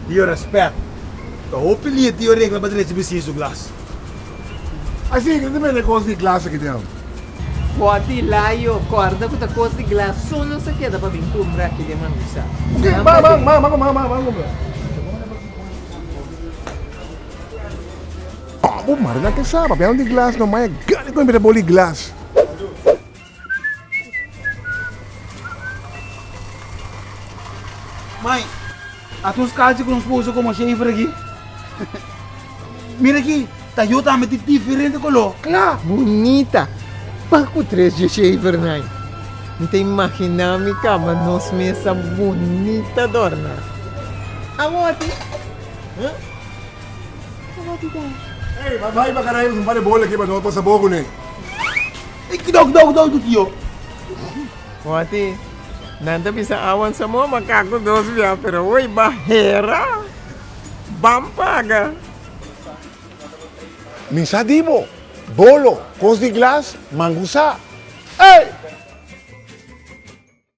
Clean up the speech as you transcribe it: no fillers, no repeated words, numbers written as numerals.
Tio respet. Ta hopi lie tio regla pa drecha bisiña su glas. Asi ke ta mete kos di glas aki den. Bòti layo, kòrda ku ta kos di glas so nos a keda pa bin kumpra aki den Mangusa. Ok, ban, ban, ban, ban kumpra, ban kumpra. Bo mari nan ke sa, papiando di glas no maya gana ku mira boli glas. Mai, ata un skalchi ku nos por usa komo shaver aki. Mira aki, ta yo tambe tin diferente koló. Kla! Bunita! Pa ku tres dje shavernan. Mi ta imaginá mi kaba nos mesa bunita dòrná. Awor-ti? Huh? Ey, bai pa Caraibes un par de bola aki pa nos pasa bo kuné. Ey, kidou, kidou, kidou tu tio. Wati, nan ta bisa awan sa mo makaku dos bia, pero hoy ba hera. Ban paga. Mi sa di bo, bolo, kos di glas, mangusa. Ey!